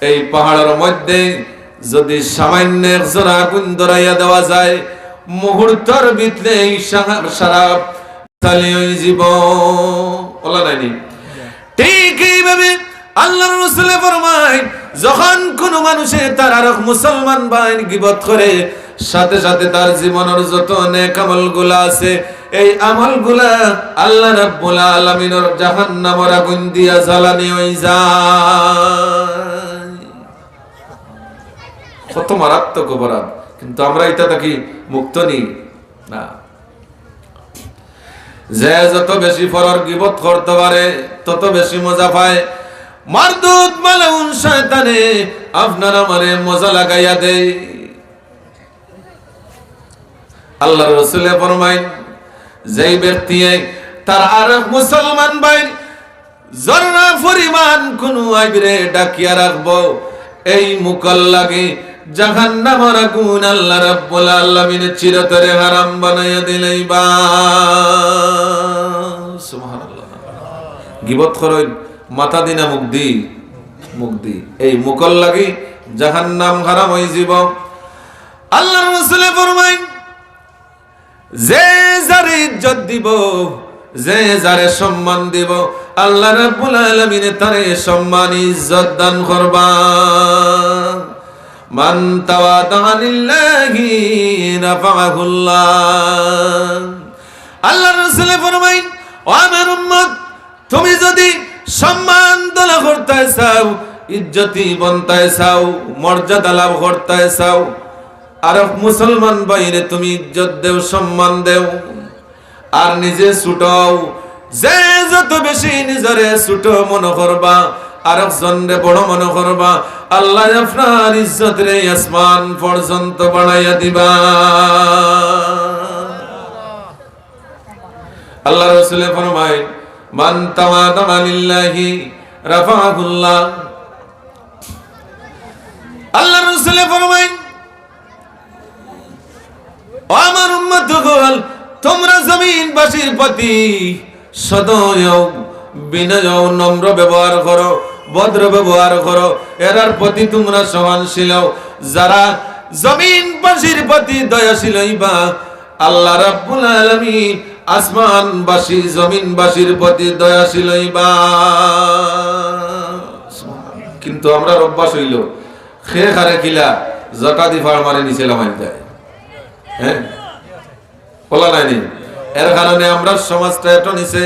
এই পাহাড়র মধ্যে যদি সামান্য এক জরা আগুন ধরাইয়া দেওয়া যায়, মুহূর্তর ভিতরে এই সারা, সারা তালি অইযিবো। অলা নায়নি? ঠিক এইভাবে আল্লাহর রাসূলে ফরমাইন, যখন কুনু মানুষে তার আরক মুসলমান ভাইর গীবত করে, সাথে সাথে তার জীবনর যত নেক আমলগুলা আছে, এই আমলগুলা আল্লাহ রাব্বুল আলামিনর জাহান্নামর আগুন দিয়া জ্বালানি অই যায়। কত মারাত্মক অপরাধ! কিন্তু আমরা ইটা থাকি মুক্ত নি? না। যে যত বেশি পরর গিবত করতে পারে, তত বেশি মজা পায়। মারদুদ মালাউন শয়তানে আপনার আমারে মজা লাগাইয়া দেয়। আল্লাহর রসুলে ফরমাইন, যেই ব্যক্তিয়ে তার আরক মুসলমান ভাইর জর্রা পরিমাণ কুনু আইবরে ডাকিয়া রাখবো, এই মুখর লাগি জাহান্নামর আগুন আল্লাহ রাব্বুল আলামিনে চিরতরে হারাম বানাইয়া দিলাইবা। সুবহানাল্লাহ। গিবত করইন মাথা দি না মুখ দি? মুখ দি। এই মুখর লাগি জাহান্নাম হারাম অই যিবো। আল্লাহর রসুলে ফরমাইন, যে যারে ইজ্জত দিবো, যে যারে সম্মান দিবো, আল্লাহ রাব্বুল আলামিনে তারে সম্মান ইজ্জত দান করবা। মান তাওয়াদা লিল্লাহি রাফাহুল্লাহ। আল্লাহর রসুলে ফরমাইন, ও আমার উম্মত, তুমি যদি সম্মান ধরা করতায় চাও, ইজ্জতি বনতায় চাও, মর্যাদা লাভ করতায় চাও, আরক মুসলমান ভাইরে তুমি ইজ্জত দেও, সম্মান দেও, আর নিজে ছুটো অও। যে যত বেশি নিজরে ছুটো মনো করবা, আরক জনরে বড় মনো করবা, আল্লায় আপনার ইজ্জতরে আসমান পর্যন্ত বাড়াইয়া দিবা। আল্লাহর রসুলে ফরমাইন, মান তাওয়াদা লিল্লাহি রাফাহুল্লাহ। আল্লাহর রসুলে ফরমাইন, ও আমার উম্মত অকল, তোমরা জমিনবাসীর প্রতি সদয় অও, বিনয় অও, নম্র ব্যবহার করো, ভদ্র ব্যবহার করো, এরার প্রতি তোমরা সহনশীল অও। যারা জমিনবাসীর প্রতি দয়াশীল অইবা, আল্লাহ রাব্বুল আলামিন আসমানবাসী, জমিনবাসীর প্রতি দয়াশীল অইবা। কিন্তু আমরার অভ্যাস অইলো, খে খারে কিলা জটা দি ফাড় মারি নিচে লামাই যায়। হ্যাঁ, বলা নাইনি? এর কারণে আমরার সমাজটা এত নিচে।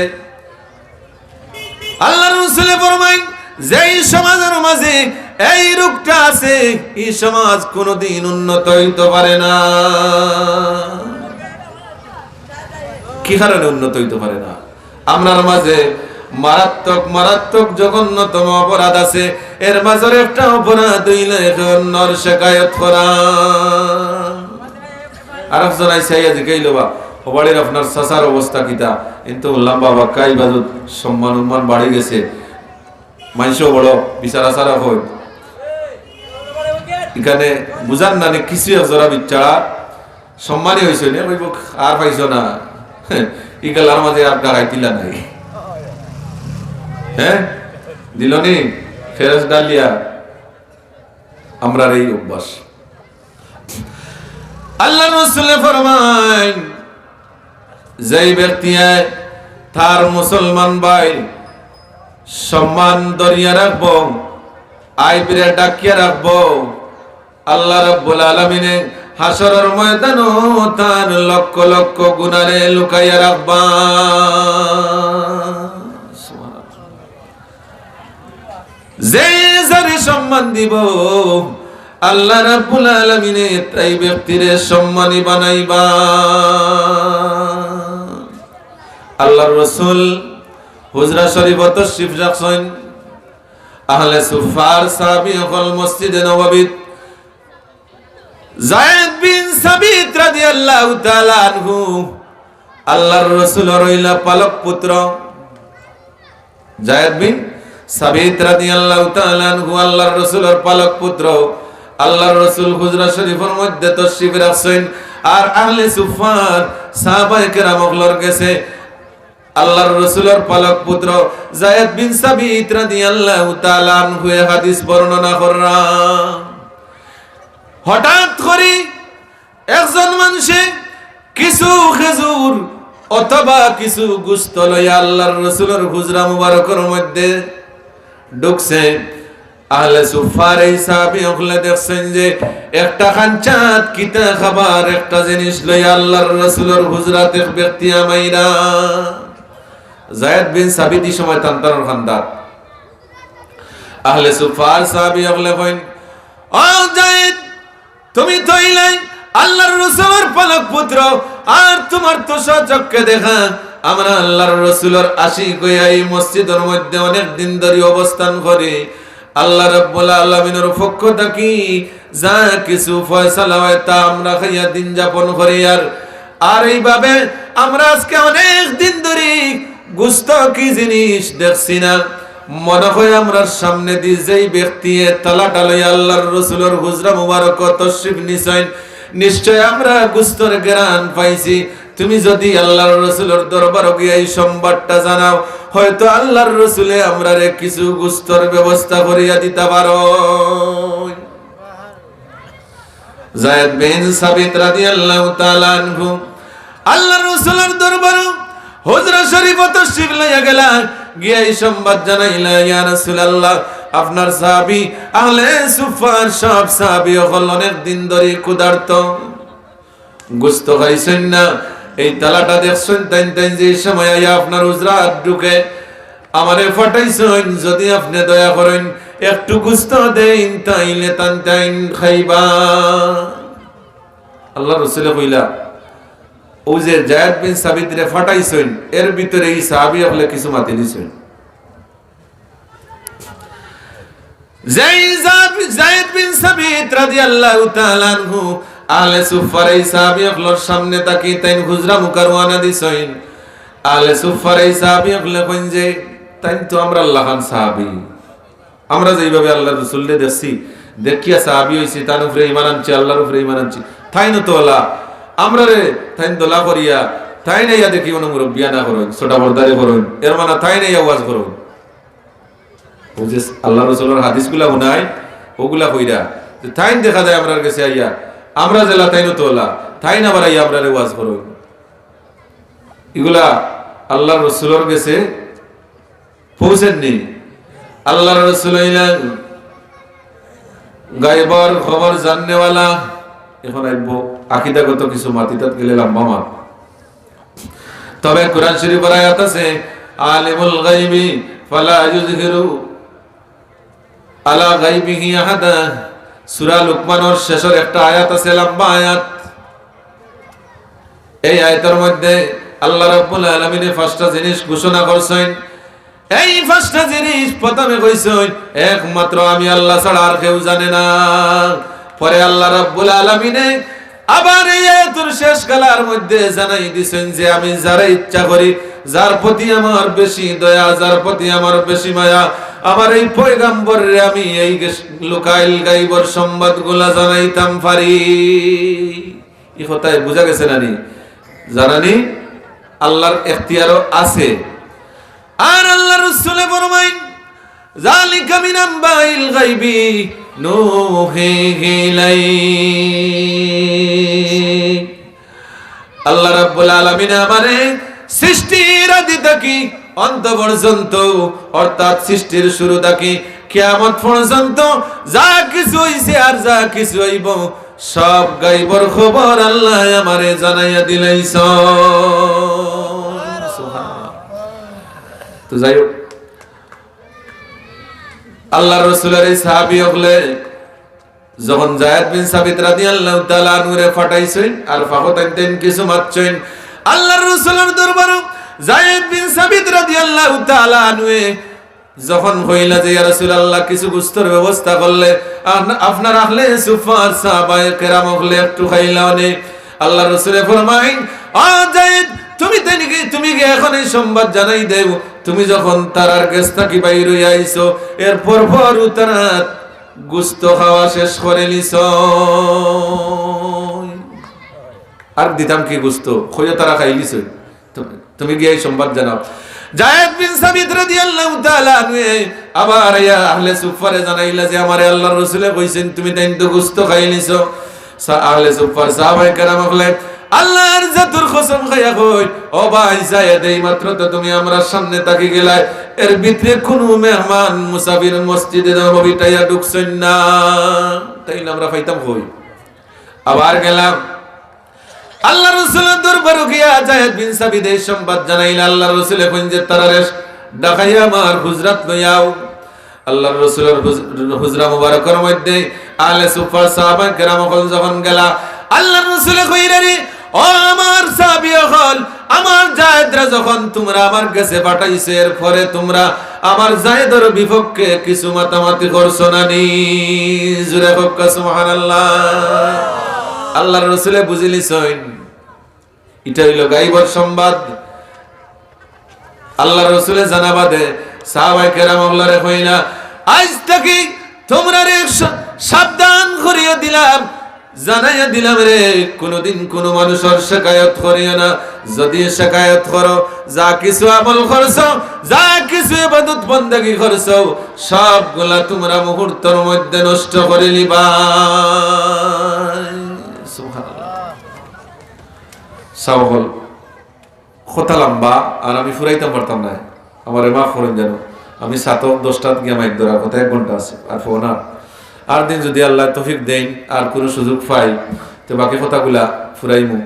আল্লাহর রসুলে ফরমাইন, যেই সমাজর মাঝে এই রোগটা আছে, ই সমাজ কোনোদিন উন্নত অইতো পারে না। কি কারণে উন্নত অইতো পারে না? আমরার মাঝে মারাত্মক, মারাত্মক জঘন্যতম অপরাধ আছে। এর মাঝর একটা অপরাধ অইলো একে অন্যর শেকায়ত করা। আরক জন আইসা আইয়া জিকাইলো বা, ও বাড়ির আপনার চাচার অবস্থা কিতা? কিন্তু হুনলাম বাবা, কাই বাজুত সম্মান উম্মান বাড়ি গেছে, মাইনষেও বড় বিচারা সারা অয়। ইখানে বুঝার নানি কিছু এক জোড়া বিচ্চারা সম্মানী অইছে নে, কইবো আর পাইছো না, ই গেলার মাঝে আর ডাকাইতিলা নাই। হ্যাঁ, দিলনি ফেরেস ডালিয়া। আমরার এই অভ্যাস। আল্লাহর রসুলে ফরমাইন, যেই ব্যক্তিয়ে তার মুসলমান ভাইর সম্মান ধরিয়া রাখবো, আইবরে ডাকিয়া রাখবো, আল্লাহ রাব্বুল আলামিনে হাশরর ময়দানো তার লক্ষ লক্ষ গুনারে লুকাইয়া রাখবা। যে যারে সম্মান দিবো, আল্লাহ রাব্বুল আলামিনে তাই ব্যক্তিরে সম্মানী বানাইবা। আল্লাহর রসুল হুজরা শরীফো তশরিফ রাখছইন। আহলে সুফফার সাহাবী অকল মসজিদে নববীত। যায়েদ বিন সাবিত রাদিয়াল্লাহু তাআলা আনহু আল্লাহর রসুলর অইলা পালক পুত্র। যায়েদ বিন সাবিত রাদিয়াল্লাহু তাআলা আনহু আল্লাহর রসুলর পালক পুত্র। আল্লাহর রসুল হুজরা শরীফর মধ্যে তশরিফ রাখছইন, আর আহলে সুফফার সাহাবায়ে কেরাম অকলর গেছে আল্লাহর রসুলর পালক পুত্র যায়েদ বিন সাবিত রাদিয়াল্লাহু তাআলা আনহুয়ে হাদিস বর্ণনা কররা। হঠাৎ করি একজন মানষে কিছু খেজুর অথবা কিছু গুস্ত লইয়া আল্লাহর রসুলর হুজরা মুবারকর মধ্যে ঢুকছে। আহলে সুফফার এই সাহাবী অকলে দেখছইন যে একটা খাঞ্চাত কিতা খাবার, একটা জিনিস লইয়া আল্লাহর রাসূলর হুজরাত এক ব্যক্তি হামাইরা। যায়েদ বিন সাবিত ই সময় তান তানর খান্দাত। আহলে সুফফার সাহাবী অকলে কইন, "ও যায়েদ, তুমি তো অইলায় আল্লাহর রাসূলর পালক পুত্র, আর তুমার তো স্বচক্ষে দেখা, আমরা আল্লাহর রাসূলর আশিক অইয়া এই মসজিদর মধ্যে অনেক দিন ধরি অবস্থান করি। আল্লাহ রাব্বুল আলামিনর পক্ষ থাকি যা কিছু ফয়সালা অয় তা আমরা খাইয়া দিন যাপন করি। আর, আর এইভাবে আমরা আজকে অনেক দিন ধরি গোস্ত কি জিনিস দেখছি না। মনে হয় আমরার সামনেদি যেই ব্যক্তিয়ে থালাটা লইয়া আল্লাহর রাসূলর হুজরা মুবারকো তশরিফ নিছইন, নিশ্চয় আমরা গোস্তর ঘ্রাণ পাইছি। তুমি যদি আল্লাহর রাসূলর দরবারো গিয়া এই সংবাদটা জানাও, হয়তো আল্লাহর রাসূলে আমরারে কিছু গোস্তর ব্যবস্থা করিয়া দিতা পারইন।" যায়েদ বিন সাবিত রাদিয়াল্লাহু তাআলা আনহু আল্লাহর রাসূলর দরবারো হুজরা শরীফো তশরিফ লইয়া গেলা, গিয়া এই সংবাদ জানাইলা, "ইয়া রাসূলুল্লাহ, আপনার সাহাবী, আহলে সুফফার সব সাহাবী অকল অনেক দিন ধরি ক্ষুধার্ত, গোস্ত খাইছইন না। এই থালাটা দেখছইন, তাইন তাইন যে সময় আইয়া আপনার হুজরাত ঢুকে, আমারে পাঠাইছইন, যদি আপনে দয়া করইন, একটু গোস্ত দেইন, তাইলে তান তাইন খাইবা।" আল্লাহর রাসূলে কইলা, "অউ যে যায়েদ বিন সাবিতরে পাঠাইছইন, এর ভিতরে এই সাহাবী অকলে কিছু মাতি দিছইন।" যেই জাব-, যায়েদ বিন সাবিত রাদিয়াল্লাহু তাআলা আনহু আহলে সুফফার এই সাহাবী অকলর সামনে থাকি তাইন হুজরা মুখা রওয়ানা দিছইন। আহলে সুফফার এই সাহাবী অকলে কইন যে, "তাইন তো আমরার লাখান সাহাবী, আমরা যেইভাবে আল্লাহর রাসূলরে দেখছি, দেখিয়া সাহাবী অইছি, তান উপরে ঈমান আনছি, আল্লাহর উপরে ঈমান আনছি, তাইনও তো অলা, আমরারে তাইন দলা করিয়া, তাইন আইয়া দেখি অনো মুরব্বিয়ানা করইন, ছোটা বরদারি করইন, এর মানে তাইন আইয়া ওয়াজ করইন।" অউ যে আল্লাহর রাসূলর হাদিসগুলা হুনাইন, অগুলা কইরা, যে তাইন দেখা যায় আমরার গেছে আইয়া, আমরা যেলা তাইনও তো অলা, তাইন আবার আইয়া আমরারে ওয়াজ করইন। ইগুলা আল্লাহর রাসূলর গেছে পৌঁছের নি। আল্লাহর রাসূল অইলা গায়বর খবর জাননেওয়ালা। এখন আইবো আকিদাগত কিছু মাত, ইতাত গেলে লম্বা মাত। তবে কোরআন শরীফর আয়াত আছে, "আলিমুল গায়বি ফালা ইউযহিরু আলা গায়বিহি আহাদা।" সূরা লুকমানর শেষর একটা আয়াত আছে, লম্বা আয়াত। এই আয়াতর মধ্যে আল্লাহ রাব্বুল আলামিনে পাঁচটা জিনিস ঘোষণা করছইন। এই পাঁচটা জিনিস প্রথমে কইছইন, "একমাত্র আমি আল্লাহ ছাড়া আর কেউ জানে না।" পরে আল্লাহ রাব্বুল আলামিনে আবার এই আয়াতর শেষ গালার মধ্যে জানাই দিছইন যে, "আমি যারে ইচ্ছা করি, যার প্রতি আমার বেশি দয়া, যার প্রতি আমার বেশি মায়া, আমার এই পয়গাম্বররে আমি এই গেস-, লুকাইল গাইবর সংবাদগুলা জানাইতাম পারি।" ই কথায় বুঝা গেছে না নি? জানানি আল্লাহর এখতিয়ারও আছে। আর আল্লাহর রাসূলে ফরমাইন, "যালিকা মিন আম্বাইল গায়বি নুহিহি ইলাইক।" আল্লাহ রাব্বুল আলামিনে আমারে সৃষ্টির আদি থাকি অন্ত পর্যন্ত, অর্থাৎ সৃষ্টির শুরু থাকি কিয়ামত পর্যন্ত যা কিছু অইছে আর যা কিছু অইবো, সব গাইবর খবর আল্লায় আমারে জানাইয়া দিলাইছইন। সুবহানাল্লাহ। তো যাই হোক, আল্লাহর রাসূলর এই সাহাবী অকলে যখন যায়েদ বিন সাবিত রাদিয়াল্লাহু তাআলা আনহুরে পাঠাইছইন, আর ফাঁকো তাইন তাইন কিছু মাতছইন, আল্লাহর রাসূলর দরবারো যায়েদ বিন সাবিত রাদিয়াল্লাহু তাআলা আনহুয়ে যখন কইলা যে, "ইয়া রাসূলুল্লাহ, কিছু গোস্তর ব্যবস্থা করলে আন-, আপনার আহলে সুফফার সাহাবায়ে কেরাম অকলে একটু খাইলা অনে।" আল্লাহর রাসূলে ফরমাইন, "ও যায়েদ, তুমি তাইন গি-, তুমি গিয়া এখন এই সংবাদ জানাই দেও, তুমি যখন তারার গেছ থাকি বাইর অইয়া আইছো, এর পর পর তারা গোস্ত খাওয়া শেষ করিলিছইন। আর দিতাম কি গোস্ত? কইও তারা খাইলিছইন। তুমি, তুমি গিয়া এই সংবাদ জানাও।" যায়েদ বিন সাবিত রাদিয়াল্লাহু তাআলা আনহুয়ে আবার আইয়া আহলে সুফফারে জানাইলা যে, "আমারে আল্লাহর রাসূলে কইছইন, তুমি তাইন তো গোস্ত খাইলিছো।" সা-, আহলে সুফফার সাহাবায়ে কেরাম অকলে আল্লার জাতর কসম খাইয়া কই, ও ভাই যায়েদ, এই মাত্র তো তুমি আমরার সামনে থাকি গেলায়, এর ভিতরে কুনু মেহমান মুসাফির মসজিদে নববীত আইয়া ঢুকছইন না, তাইলে আমরা পাইতাম কই? আবার গেলাম, আল্লার রসুলর দরবারো গিয়া যায়েদ বিন সাবিতে এই সংবাদ জানাইলা। আল্লার রসুলে কইন যে, "তারারে ডাকাইয়া আমার হুজরাত লইয়া আও।" আল্লার রসুলর হুজ-, হুজরা মুবারকর মধ্যে আহলে সুফফার সাহাবা কেরাম অকল যখন গেলা, আল্লার রসুলে কইরা, "রে, ও আমার সাহাবী অকল, আমার যায়েদরে যখন তুমরা আমার গেছে পাঠাইছো, এরপরে তুমরা আমার যায়েদর বিপক্ষে কিছু মাতামাতি করছো না নি?" জুরে কউক্কা সুবহানাল্লাহ। আল্লার রসুলে বুঝিলিছইন, ইটা অইলো গাইবর সংবাদ। আল্লার রসুলে জানা বাদে সাহাবায়ে কেরাম অকলরে কইলা, "আইজ থাকি তুমরারে সা-, সাবধান করিয়া দিলাম, জানাইয়া দিলাম রে, কুনুদিন কুনু মানুষর শেকায়ত করিও না। যুদি শেকায়ত করো, যা কিছু আমল করছো, যা কিছু ইবাদত বন্দেগি করছো, সবগুলা তুমরা মুহূর্তর মধ্যে নষ্ট করিলিবায়।" সুবহানাল্লাহ। সাহাবা অকল, কথা লম্বা, আর আমি ফুরাইতাম পারতাম নায়। আমারে মাফ করইন যেন। আমি সাতক দশটাত গিয়া মাইক ধরার কথা, এক ঘন্টা আছে, আর ফোন আর। আর দিন যুদি আল্লায় তৌফিক দেইন, আর কুনু সুযোগ পাই, তে বাকি কথাগুলা ফুরাইমু।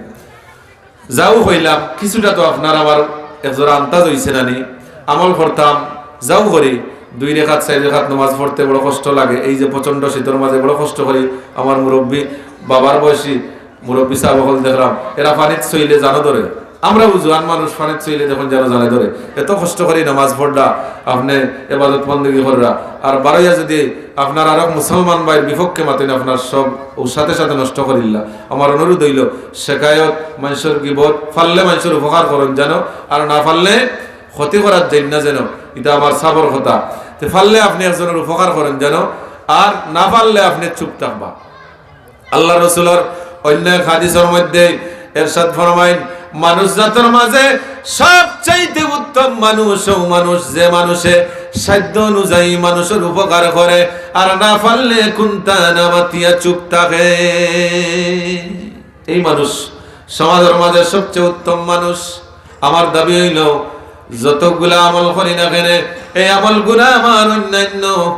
যাউ কইলাম, কিছুটা তো আপনার আমার একজোড়া আন্তাজ অইছে না নি? আমল করতাম, যাউ করি, দুই রেকাত, চাইর রেকাত নমাজ পড়তে বড় কষ্ট লাগে। এই যে প্রচণ্ড শীতর মাঝে বড় কষ্ট করি, আমার মুরব্বি, বাবার বয়সী মুরব্বি সাহাব অকল দেখলাম, এরা পানিত চইলে জানো ধরে। আমরা জুয়ান মানুষ, পানিত চইলে দেখইন যেন জানে ধরে। এত কষ্ট করি নামাজ পড়রা, আপনে ইবাদত বন্দেগি কররা, আর বারইয়া যুদি আপনার আরক মুসলমান ভাইর বিপক্ষে মাতইন, আপনার সব অউ সাথে সাথে নষ্ট করিল্লা। আমার অনুরোধ অইলো, শেকায়ত, মানষর গিবত, পারলে মানষর উপকার করইন যেন, আর না পারলে ক্ষতি করাত যাইন না যেন। ইটা আমার সাবর কথা। তে পারলে আপনে একজনর উপকার করইন যেন, আর না পারলে আপনে চুপ থাকবা। আল্লার রসুলর অইন্য এক হাদিসর মধ্যে এরশাদ ফরমাইন, মানুষ জাতর মাঝে সবচাইতে উত্তম মানুষ অউ মানুষ, যে মানুষে সাধ্য অনুযায়ী মানষর উপকার করে, আর না পারলে কুন্তা না মাতিয়া চুপ থাকে। এই মানুষ সমাজর মাঝে সবচেয়ে উত্তম মানুষ। আমার দাবি অইলো, যতগুলা আমল করি না কেনে, এই আমলগুলা আমার অইন্যাইন্য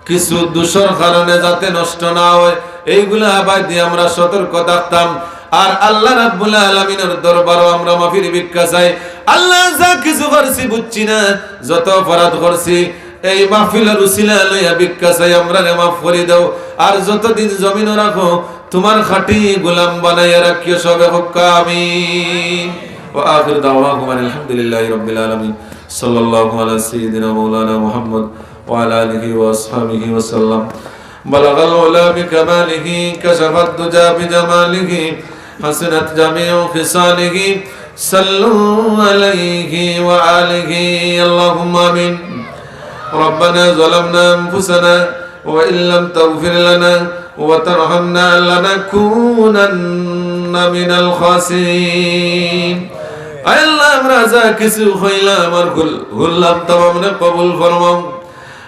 কিছু দুষর কারণে যাতে নষ্ট না অয়, এইগুলা বাদ দিয়া আমরা সতর্ক থাকতাম। আর আল্লাহ রাব্বুল আলামিনর দরবারো আমরা মাফির ভিক্ষা চাই। আল্লাহ, যা কিছু করছি বুঝছি না, যত অপরাধ করছি, এই মাহফিলর উসিলা লইয়া ভিক্ষা চাই, আমরারে মাফ করি দেও। আর যতদিন জমিনো রাখো, তুমার খাঁটি গোলাম বানাইয়া রাখিও, সবে কউক্কা আমিন। وآخر دعواهم أن الحمد لله رب العالمين. صلى الله على سيدنا مولانا محمد وعلى آله وأصحابه وسلم. بلغ العلا بكماله، كشف الدجى بجماله، حسنت جميع خصاله. صلوا عليه وآله. اللهم آمين. ربنا ظلمنا أنفسنا وإن لم تغفر لنا وترحمنا لنكونن من الخاسرين. আয় আল্লাহ, আমরা যা কিছু কইলাম আর হুল-, হুনলাম, তামামরে কবুল ফরমাও।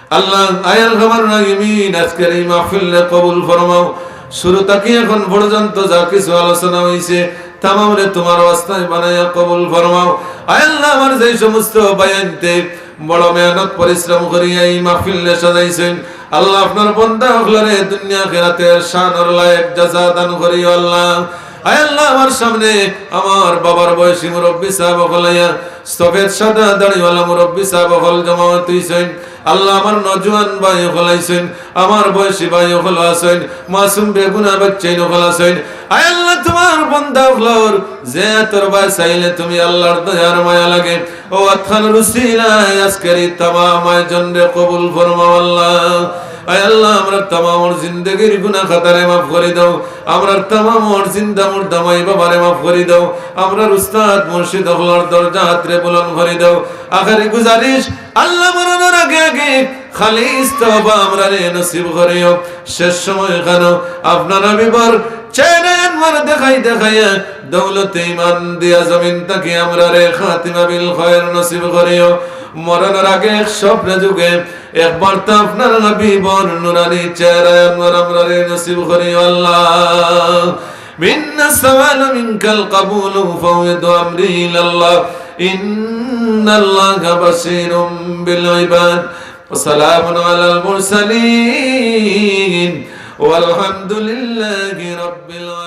আল্লাহ, আয় আরহামার রাহিমিন, আজকের এই মাহফিলরে কবুল ফরমাও। শুরু থাকি এখন পর্যন্ত যা কিছু আলোচনা অইছে, তামামরে তুমার ওয়াস্তায় বানাইয়া কবুল ফরমাও। আয় আল্লাহ, আমার যেই সমস্ত ভাইয়াইন্তে বড় মেহনত পরিশ্রম করিয়া এই মাহফিলরে সাজাইছইন, আল্লাহ, আপনার বন্দা অকলরে দুনিয়া আখিরাতের শানর লায়েক জাযা দান করিও আল্লাহ। আয় আল্লাহ, আমার সামনে আমার বাবার বয়সী মুরব্বি সাব অকল আইয়া, সফেদ সাদা দাড়িওয়ালা মুরব্বি সাব অকল জমায়েত অইছইন। আল্লাহ, আমার নওজোয়ান ভাই অকল আইছইন, আমার বয়সী ভাই অকল আছইন, মাসুম বেগুনা বাচ্চাইন অকল আছইন। আয় আল্লাহ, তুমার বন্দা অকলর যে তোর ভাই চাইলে তুমি আল্লাহর দয়ার মায়া লাগে, অউ আতখানর উসিলায় আজকের এই তামাম আয়োজনরে কবুল ফরমাও আল্লাহ। আয় আল্লাহ, আমরার তামামর জিন্দেগির গুনাহ খাতারে মাফ করি দেও, আমরার তামামর জিন্দা মুর্দা মাই বাবারে মাফ করি দেও, আমরার উস্তাদ মুর্শিদ অকলর দরজাতরে বুলন্দ করি দেও। আখেরি গুজারিশ, আল্লাহ, মরণর আগে আগে খালিস তওবা আমরারে নসিব করিও। শেষ সময় খানো আপনার হাবিবর চেহারা আনোয়ার দেখাই দেখাইয়া দৌলতে ইমান দিয়া জমিন থাকি আমরারে খাতিমা বিল খয়ের নসিব করিও। মরণর আগে এক স্বপ্নে যুগে একবার তো আপনার হাবিবর নুরানি চেহারা আনোয়ার আমরারে নসিব করিও আল্লাহ। منا السؤال منك القبول، فأفوض أمري إلى الله، إن الله بصير بالعباد. وسلام على المرسلين، والحمد لله رب العالمين.